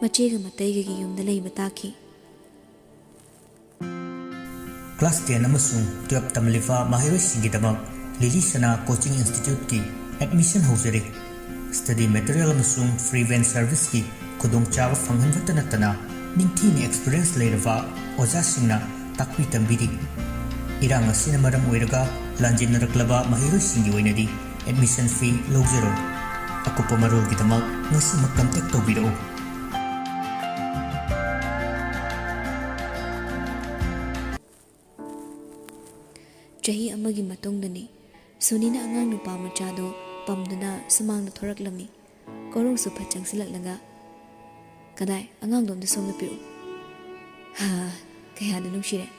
ꯃꯆꯦꯒ ꯃꯇꯩꯒꯒꯤ ꯌꯨꯝꯗ ꯂꯩꯕ ꯇꯥꯈꯤ꯫ Class ten ꯑꯃꯁꯨꯡ twelve ꯇꯝꯂꯤꯕ ꯃꯍꯩꯔꯣꯏꯁꯤꯡꯒꯤꯗꯃꯛ ꯂꯤꯂꯤ ꯁꯅꯥ ꯀꯣꯆꯤꯡ ꯏꯟꯁꯇꯤꯇ꯭ꯌꯨꯠꯀꯤ admission ꯍꯧꯖꯔꯤ꯫ Study material ꯑꯃꯁꯨꯡ free van serviceꯀꯤ ꯈꯨꯗꯣꯡꯆꯥꯕ ꯐꯪꯍꯟꯕꯇ ꯅꯠꯇꯅ ꯅꯤꯡꯊꯤꯅ experience ꯂꯩꯔꯕ ꯑꯣꯖꯥꯁꯤꯡꯅ ꯇꯥꯛꯄꯤ ꯇꯝꯕꯤꯔꯤ꯫ ꯏꯔꯥꯡ ꯑꯁꯤꯅ ꯃꯔꯝ ꯑꯣꯏꯔꯒ ꯂꯥꯟꯖꯦꯟꯅꯔꯛꯂꯕ ꯃꯍꯩꯔꯣꯏꯁꯤꯡꯒꯤ ꯑꯣꯏꯅꯗꯤ admission fee ꯂꯧꯖꯔꯣꯏ꯫ ꯑꯀꯨꯞꯄ ꯃꯔꯣꯜꯒꯤꯗꯃꯛ ꯉꯁꯤꯃꯛ contact ꯇꯧꯕꯤꯔꯛꯎ꯫ ꯆꯍꯤ ꯑꯃꯒꯤ ꯃꯇꯨꯡꯗꯅꯤ꯫ ꯁꯨꯅꯤꯅ ꯑꯉꯥꯡ ꯅꯨꯄꯥ ꯃꯆꯥꯗꯣ ꯄꯝꯗꯨꯅ ꯁꯨꯃꯥꯡꯗ ꯊꯣꯔꯛꯂꯝꯃꯤ꯫ ꯀꯣꯔꯧꯁꯨ ꯐꯠ ꯆꯪꯁꯤꯜꯂꯛꯂꯒ, "ꯀꯗꯥꯏ, ꯑꯉꯥꯡꯗꯣ ꯑꯝꯇ ꯁꯣꯝꯗ ꯄꯤꯔꯛꯎ"꯫ ꯍꯥ, ꯀꯌꯥꯗ ꯅꯨꯡꯁꯤꯔꯦ,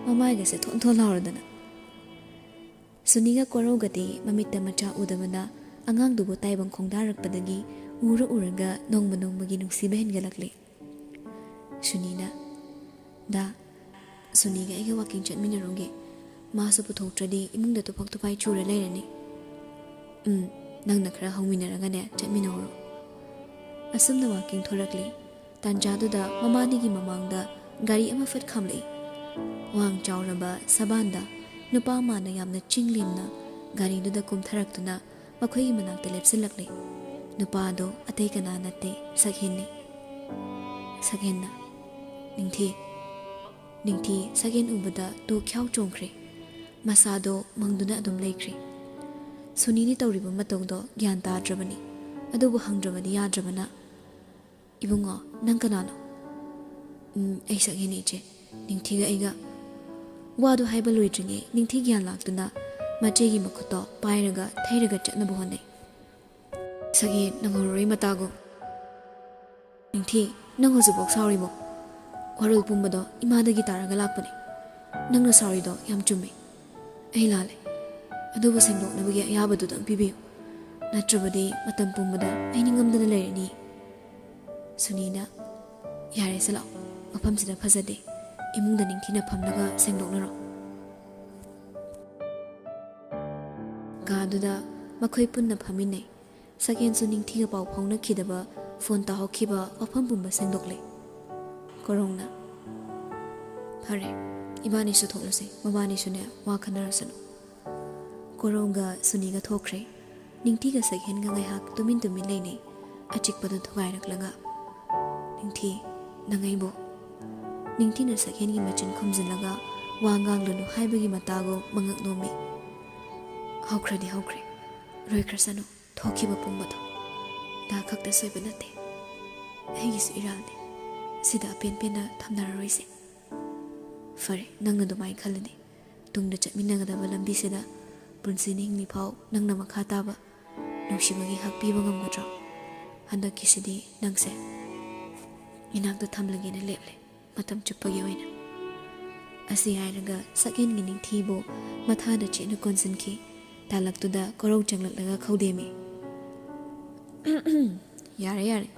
ꯃꯃꯥꯏꯒꯁꯦ ꯊꯣꯟ ꯊꯣꯟ ꯂꯥꯎꯔꯗꯅ꯫ ꯁꯨꯅꯤꯒ ꯀꯣꯔꯧꯒꯗꯤ ꯃꯃꯤꯠꯇ ꯃꯆꯥ ꯎꯗꯕꯅ ꯑꯉꯥꯡꯗꯨꯕꯨ ꯇꯥꯏꯕꯪ ꯈꯣꯡꯗꯥꯔꯛꯄꯗꯒꯤ ꯎꯔ ꯎꯔꯒ ꯅꯣꯡꯃ ꯅꯣꯡꯃꯒꯤ ꯅꯨꯡꯁꯤꯕ ꯍꯦꯟꯒꯠꯂꯛꯂꯤ꯫ ꯁꯨꯅꯤꯅ, "ꯗꯥ, ꯁꯨꯅꯤꯒ ꯑꯩꯒ ꯋꯥꯀꯤꯡ ꯆꯠꯃꯤꯟꯅꯔꯨꯒꯦ꯫ ꯃꯥꯁꯨ ꯄꯨꯊꯣꯛꯇ꯭ꯔꯗꯤ ꯏꯃꯨꯡꯗ ꯇꯨꯐꯛ ꯇꯨꯐꯥꯏ ꯆꯨꯔ ꯂꯩꯔꯅꯤ"꯫ "ꯎꯝ, ꯅꯪꯅ ꯈꯔ ꯍꯧꯃꯤꯟꯅꯔꯒꯅꯦ ꯆꯠꯃꯤꯟꯅꯧꯔꯣ"꯫ ꯑꯁꯨꯝꯅ ꯋꯥꯀꯤꯡ ꯊꯣꯔꯛꯂꯤ꯫ ꯇꯥꯟꯖꯥꯗꯨꯗ ꯃꯃꯥꯅꯤꯒꯤ ꯃꯃꯥꯡꯗ ꯒꯥꯔꯤ ꯑꯃ ꯐꯠ ꯈꯥꯝꯂꯛꯏ꯫ ꯋꯥꯡ ꯆꯥꯎꯔꯕ ꯁꯕꯥꯟꯗ ꯅꯨꯄꯥ ꯑꯃꯅ ꯌꯥꯝꯅ ꯆꯤꯡ ꯂꯦꯝꯅ ꯒꯥꯔꯤꯗꯨꯗ ꯀꯨꯝꯊꯔꯛꯇꯨꯅ ꯃꯈꯣꯏꯒꯤ ꯃꯅꯥꯛꯇ ꯂꯦꯞꯁꯤꯜꯂꯛꯂꯤ꯫ ꯅꯨꯄꯥꯗꯣ ꯑꯇꯩ ꯀꯅꯥ ꯅꯠꯇꯦ, ꯁꯛꯍꯦꯟꯅꯤ꯫ ꯁꯛꯍꯦꯟꯅ, "ꯅꯤꯡꯊꯤ"꯫ ꯅꯤꯡꯊꯤ ꯁꯛꯍꯦꯟ ꯎꯕꯗ ꯇꯨ ꯈ꯭ꯌꯥꯎ ꯆꯣꯡꯈ꯭ꯔꯦ꯫ ꯃꯁꯥꯗꯣ ꯃꯪꯗꯨꯅ ꯑꯗꯨꯝ ꯂꯩꯈ꯭ꯔꯦ꯫ ꯁꯨꯅꯤꯅ ꯇꯧꯔꯤꯕ ꯃꯇꯧꯗꯣ ꯒ꯭ꯌꯥꯟ ꯇꯥꯗ꯭ꯔꯕꯅꯤ꯫ ꯑꯗꯨꯕꯨ ꯍꯪꯗ꯭ꯔꯕꯗꯤ ꯌꯥꯗ꯭ꯔꯕꯅ, "ꯏꯕꯨꯡꯉꯣ, ꯅꯪ ꯀꯅꯥꯅꯣ?" "ꯎꯝ, ꯑꯩ ꯁꯛꯍꯦꯟꯅꯤ ꯏꯆꯦ꯫ ꯅꯤꯡꯊꯤꯒ ꯑꯩꯒ"꯫ ꯋꯥꯗꯨ ꯍꯥꯏꯕ ꯂꯣꯏꯗ꯭ꯔꯤꯉꯩ ꯅꯤꯡꯊꯤ ꯒ꯭ꯌꯥꯟ ꯂꯥꯛꯇꯨꯅ ꯃꯆꯦꯒꯤ ꯃꯈꯨꯠꯇꯣ ꯄꯥꯏꯔꯒ ꯊꯩꯔꯒ ꯆꯠꯅꯕ ꯍꯣꯠꯅꯩ꯫ "ꯁꯛꯍꯦꯟ, ꯅꯪꯍꯧꯔꯣꯏ ꯃꯇꯥꯒꯨꯝ"꯫ "ꯅꯤꯡꯊꯤ, ꯅꯪ ꯍꯧꯖꯤꯛꯐꯥꯎ ꯁꯥꯎꯔꯤꯕꯣ? ꯋꯥꯔꯣꯜ ꯄꯨꯝꯕꯗꯣ ꯏꯃꯥꯗꯒꯤ ꯇꯥꯔꯒ ꯂꯥꯛꯄꯅꯦ꯫ ꯅꯪꯅ ꯁꯥꯎꯔꯤꯗꯣ ꯌꯥꯝ ꯆꯨꯝꯃꯦ꯫ ꯑꯩ ꯂꯥꯜꯂꯦ꯫ ꯑꯗꯨꯕꯨ ꯁꯦꯡꯗꯣꯛꯅꯕꯒꯤ ꯑꯌꯥꯕꯗꯨꯗꯪ ꯄꯤꯕꯤꯌꯨ꯫ ꯅꯠꯇ꯭ꯔꯕꯗꯤ ꯃꯇꯝ ꯄꯨꯝꯕꯗ ꯑꯩ ꯅꯤꯡꯉꯝꯗꯅ ꯂꯩꯔꯅꯤ"꯫ ꯁꯨꯅꯤꯅ, "ꯌꯥꯔꯦꯁꯦ, ꯂꯥꯛꯑꯣ꯫ ꯃꯐꯝꯁꯤꯗ ꯐꯖꯗꯦ꯫ ꯏꯃꯨꯡꯗ ꯅꯤꯡꯊꯤꯅ ꯐꯝꯂꯒ ꯁꯦꯡꯗꯣꯛꯅꯔꯣ"꯫ ꯀꯥꯗꯨꯗ ꯃꯈꯣꯏ ꯄꯨꯟꯅ ꯐꯝꯃꯤꯟꯅꯩ꯫ ꯁꯛꯍꯦꯟꯁꯨ ꯅꯤꯡꯊꯤꯒ ꯄꯥꯎ ꯐꯥꯎꯅꯈꯤꯗꯕ ꯐꯣꯟ ꯇꯥꯍꯧꯈꯤꯕ ꯋꯥꯐꯝ ꯄꯨꯝꯕ ꯁꯦꯡꯗꯣꯛꯂꯦ꯫ ꯀꯣꯔꯧꯅ, "ꯐꯔꯦ, ꯏꯕꯥꯅꯤꯁꯨ ꯊꯣꯛꯂꯁꯦ, ꯃꯕꯥꯅꯤꯁꯨꯅꯦ ꯋꯥ ꯈꯟꯅꯔꯁꯅꯨ"꯫ ꯀꯣꯔꯧꯒ ꯁꯨꯅꯤꯒ ꯊꯣꯛꯈ꯭ꯔꯦ꯫ ꯅꯤꯡꯊꯤꯒ ꯁꯛꯍꯦꯟꯒ ꯉꯥꯏꯍꯥꯛ ꯇꯨꯃꯤꯟ ꯇꯨꯃꯤꯟ ꯂꯩꯅꯩ꯫ ꯑꯆꯤꯛꯄꯗ ꯊꯨꯒꯥꯏꯔꯛꯂꯒ, "ꯅꯤꯡꯊꯤ, ꯅꯪ ꯑꯩꯕꯨ?" ꯅꯤꯡꯊꯤꯅ ꯁꯛꯍꯦꯟꯒꯤ ꯃꯆꯤꯟ ꯈꯨꯝꯖꯤꯜꯂꯒ ꯋꯥ ꯉꯥꯡꯂꯅꯨ ꯍꯥꯏꯕꯒꯤ ꯃꯇꯥꯒꯨꯝ ꯃꯉꯛ ꯅꯣꯝꯃꯤ꯫ "ꯍꯧꯈ꯭ꯔꯗꯤ ꯍꯧꯈ꯭ꯔꯦ, ꯂꯣꯏꯈ꯭ꯔꯁꯅꯨ꯫ ꯊꯣꯛꯈꯤꯕ ꯄꯨꯝꯕꯗꯣ ꯗꯥ ꯈꯛꯇ ꯁꯣꯏꯕ ꯅꯠꯇꯦ꯫ ꯑꯩꯒꯤꯁꯨ ꯏꯔꯥꯜꯅꯦ꯫ ꯁꯤꯗ ꯑꯄꯦꯟ ꯄꯦꯟꯅ ꯊꯝꯅꯔꯔꯣꯏꯁꯦ"꯫ "ꯐꯔꯦ, ꯅꯪꯅ ꯑꯗꯨꯃꯥꯏꯅ ꯈꯜꯂꯗꯤ꯫ ꯇꯨꯡꯗ ꯆꯠꯃꯤꯟꯅꯒꯗꯕ ꯂꯝꯕꯤꯁꯤꯗ ꯄꯨꯟꯁꯤꯅ ꯍꯤꯡꯂꯤꯐꯥꯎ ꯅꯪꯅ ꯃꯈꯥ ꯇꯥꯕ ꯅꯨꯡꯁꯤꯕꯒꯤ ꯍꯛ ꯄꯤꯕ ꯉꯝꯒꯗ꯭ꯔꯣ? ꯍꯟꯗꯛꯀꯤꯁꯤꯗꯤ ꯅꯪꯁꯦ ꯏꯅꯥꯛꯇ ꯊꯝꯂꯒꯦꯅ ꯂꯦꯞꯂꯦ, ꯃꯇꯝ ꯆꯨꯞꯄꯒꯤ ꯑꯣꯏꯅ꯫ ꯑꯁꯤ ꯍꯥꯏꯔꯒ ꯁꯛꯍꯦꯟꯒꯤ ꯅꯤꯡꯊꯤꯕꯨ ꯃꯊꯥꯗ ꯆꯦꯠꯅ ꯀꯣꯟꯁꯤꯟꯈꯤ꯫ ꯇꯥꯂꯛꯇꯨꯗ ꯀꯣꯔꯧ ꯆꯪꯂꯛꯂꯒ ꯈꯧꯗꯦꯝꯃꯤ꯫ "ꯌꯥꯔꯦ, ꯌꯥꯔꯦ,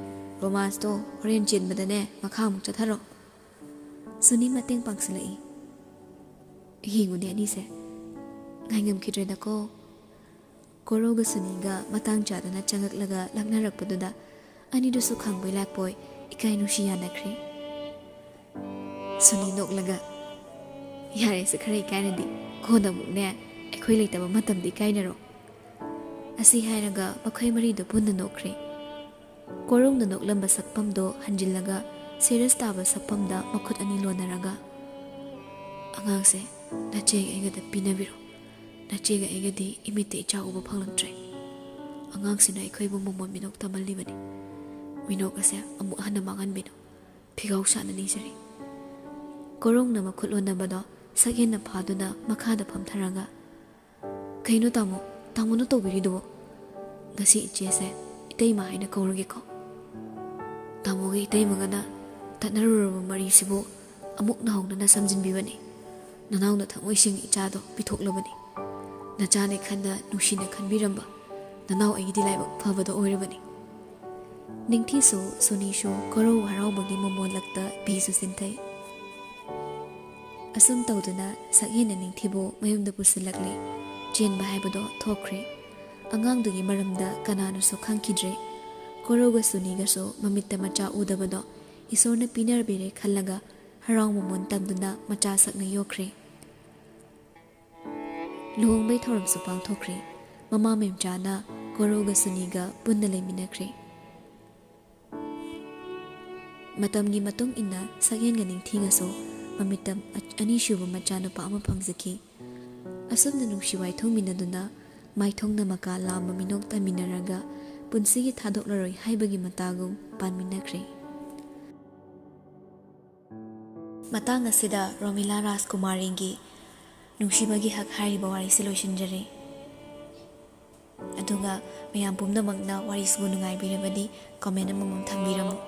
ꯔꯣꯃꯥꯟꯁꯇꯣ ꯍꯣꯔꯦꯟ ꯆꯦꯟꯕꯗꯅꯦ ꯃꯈꯥ ꯑꯃꯨꯛ ꯆꯠꯊꯔꯣ꯫" ꯁꯨꯅꯤ ꯃꯇꯦꯡ ꯄꯥꯡꯁꯤꯜꯂꯛꯏ꯫ "ꯌꯦꯡꯉꯨꯅꯦ ꯑꯅꯤꯁꯦ, ꯉꯥꯏꯉꯝꯈꯤꯗ꯭ꯔꯦꯗꯀꯣ꯫" ꯀꯣꯔꯧꯒ ꯁꯨꯅꯤꯒ ꯃꯇꯥꯡ ꯆꯥꯗꯅ ꯆꯪꯉꯛꯂꯒ ꯂꯛꯅꯔꯛꯄꯗꯨꯗ ꯑꯅꯤꯗꯨꯁꯨ ꯈꯪꯕꯣꯏ ꯂꯥꯛꯄꯣꯏ ꯏꯀꯥꯏ ꯅꯨꯡꯁꯤ ꯌꯥꯅꯈ꯭ꯔꯦ꯫ ꯁꯨꯅꯤ ꯅꯣꯛꯂꯒ, "ꯌꯥꯔꯦꯁꯦ, ꯈꯔ ꯏꯀꯥꯏꯔꯗꯤ ꯀꯣꯟꯅ ꯑꯃꯨꯛꯅꯦ ꯑꯩꯈꯣꯏ ꯂꯩꯇꯕ ꯃꯇꯝꯗ ꯏꯀꯥꯏꯅꯔꯣ꯫" ꯑꯁꯤ ꯍꯥꯏꯔꯒ ꯃꯈꯣꯏ ꯃꯔꯤꯗꯨ ꯄꯨꯟꯅ ꯅꯣꯛꯈ꯭ꯔꯦ꯫ ꯀꯣꯔꯧꯅ ꯅꯣꯛꯂꯝꯕ ꯁꯛꯐꯝꯗꯣ ꯍꯟꯖꯤꯜꯂꯒ ꯁꯦꯔꯤꯌꯁ ꯇꯥꯕ ꯁꯛꯐꯝꯗ ꯃꯈꯨꯠ ꯑꯅꯤ ꯂꯣꯟꯅꯔꯒ, "ꯑꯉꯥꯡꯁꯦ, ꯅꯆꯦꯒ ꯑꯩꯒꯗ ꯄꯤꯅꯕꯤꯔꯣ꯫ ꯅꯆꯦꯒ ꯑꯩꯒꯗꯤ ꯏꯃꯤꯠꯇ ꯏꯆꯥ ꯎꯕ ꯐꯪꯂꯛꯇ꯭ꯔꯦ꯫ ꯑꯉꯥꯡꯁꯤꯅ ꯑꯩꯈꯣꯏꯕꯨ ꯃꯃꯣꯟ ꯃꯤꯅꯣꯛ ꯇꯝꯍꯜꯂꯤꯕꯅꯤ꯫ ꯃꯤꯅꯣꯛ ꯑꯁꯦ ꯑꯃꯨꯛ ꯍꯟꯅ ꯃꯥꯡꯍꯟꯕꯤꯅꯨ꯫ ꯐꯤꯒꯥꯎ ꯁꯥꯅ ꯅꯤꯡꯖꯔꯤ꯫" ꯀꯣꯔꯧꯅ ꯃꯈꯨꯠ ꯂꯣꯟꯅꯕꯗꯣ ꯁꯛꯍꯦꯟꯅ ꯐꯥꯗꯨꯅ ꯃꯈꯥꯗ ꯐꯝꯊꯔꯒ, "ꯀꯩꯅꯣ ꯇꯥꯃꯣ? ꯇꯥꯃꯣꯅ ꯇꯧꯕꯤꯔꯤꯗꯨꯕꯣ? ꯉꯁꯤ ꯏꯆꯦꯁꯦ ꯏꯇꯩꯃ ꯍꯥꯏꯅ ꯀꯧꯔꯒꯦꯀꯣ꯫ ꯇꯥꯃꯣꯒ ꯏꯇꯩꯃꯒꯅ ꯇꯠꯅꯔꯨꯔꯕ ꯃꯔꯤꯁꯤꯕꯨ ꯑꯃꯨꯛ ꯅꯧꯍꯧꯅꯅ ꯁꯝꯖꯤꯟꯕꯤꯕꯅꯤ꯫ ꯅꯅꯥꯎꯅ ꯊꯃꯣꯏ ꯁꯦꯡꯅ ꯏꯆꯥꯗꯣ ꯄꯤꯊꯣꯛꯂꯕꯅꯤ꯫ ꯅꯆꯥꯅꯦ ꯈꯟꯅ ꯅꯨꯡꯁꯤꯅ ꯈꯟꯕꯤꯔꯝꯕ ꯅꯅꯥꯎ ꯑꯩꯒꯤꯗꯤ ꯂꯥꯏꯕꯛ ꯐꯕꯗꯣ ꯑꯣꯏꯔꯕꯅꯤ꯫" ꯅꯤꯡꯊꯤꯁꯨ ꯁꯨꯅꯤꯁꯨ ꯀꯣꯔꯧ ꯍꯔꯥꯎꯕꯒꯤ ꯃꯃꯣꯜꯂꯛꯇ ꯄꯤꯁꯨ ꯆꯤꯟꯊꯩ꯫ ꯑꯁꯨꯝ ꯇꯧꯗꯨꯅ ꯁꯛꯍꯦꯟꯅ ꯅꯤꯡꯊꯤꯕꯨ ꯃꯌꯨꯝꯗ ꯄꯨꯁꯤꯜꯂꯛꯂꯦ꯫ ꯆꯦꯟꯕ ꯍꯥꯏꯕꯗꯣ ꯊꯣꯛꯈ꯭ꯔꯦ꯫ ꯑꯉꯥꯡꯗꯨꯒꯤ ꯃꯔꯝꯗ ꯀꯅꯥꯅꯁꯨ ꯈꯪꯈꯤꯗ꯭ꯔꯦ꯫ ꯀꯣꯔꯧꯒ ꯁꯨꯅꯤꯒꯁꯨ ꯃꯃꯤꯠꯇ ꯃꯆꯥ ꯎꯗꯕꯗꯣ ꯏꯁꯣꯔꯅ ꯄꯤꯅꯔꯕꯤꯔꯦ ꯈꯜꯂꯒ ꯍꯔꯥꯎ ꯃꯃꯣꯟ ꯇꯝꯗꯨꯅ ꯃꯆꯥ ꯁꯛꯅ ꯌꯣꯛꯈ꯭ꯔꯦ꯫ ꯂꯨꯍꯣꯡꯕꯩ ꯊꯧꯔꯝꯁꯨ ꯄꯥꯡꯊꯣꯛꯈ꯭ꯔꯦ꯫ ꯃꯃꯥ ꯃꯦꯝꯆꯥꯅ ꯀꯣꯔꯧꯒ ꯁꯨꯅꯤꯒ ꯄꯨꯟꯅ ꯂꯩꯃꯤꯟꯅꯈ꯭ꯔꯦ꯫ ꯃꯇꯝꯒꯤ ꯃꯇꯨꯡ ꯏꯟꯅ ꯁꯛꯍꯦꯟꯒ ꯅꯤꯡꯊꯤꯒꯁꯨ ꯃꯃꯤꯠꯇ ꯑ-, ꯑꯅꯤꯁꯨꯕ ꯃꯆꯥꯅꯨꯄꯥ ꯑꯃ ꯐꯪꯖꯈꯤ꯫ ꯑꯁꯨꯝꯅ ꯅꯨꯡꯁꯤ ꯋꯥꯏꯊꯣꯡꯃꯤꯟꯅꯗꯨꯅ ꯃꯥꯏꯊꯣꯡꯅ ꯃꯀꯥ ꯂꯥꯝꯕ ꯃꯤꯅꯣꯛ ꯇꯝꯃꯤꯟꯅꯔꯒ ꯄꯨꯟꯁꯤꯒꯤ ꯊꯥꯗꯣꯛꯂꯔꯣꯏ ꯍꯥꯏꯕꯒꯤ ꯃꯇꯥꯒꯨꯝ ꯄꯥꯟꯃꯤꯟꯅꯈ꯭ꯔꯦ꯫ ꯃꯇꯥꯡ ꯑꯁꯤꯗ ꯔꯣꯃꯤꯂꯥ ꯔꯥꯖꯀꯨꯃꯥꯔꯤꯒꯤ ꯅꯨꯡꯁꯤꯕꯒꯤ ꯍꯛ ꯍꯥꯏꯔꯤꯕ ꯋꯥꯔꯤꯁꯤ ꯂꯣꯏꯁꯤꯟꯖꯔꯦ꯫ ꯑꯗꯨꯒ ꯃꯌꯥꯝ ꯄꯨꯝꯅꯃꯛꯅ ꯋꯥꯔꯤꯁꯤꯕꯨ ꯅꯨꯡꯉꯥꯏꯕꯤꯔꯕꯗꯤ comment ꯑꯃꯃꯝ ꯊꯝꯕꯤꯔꯝꯃꯨ꯫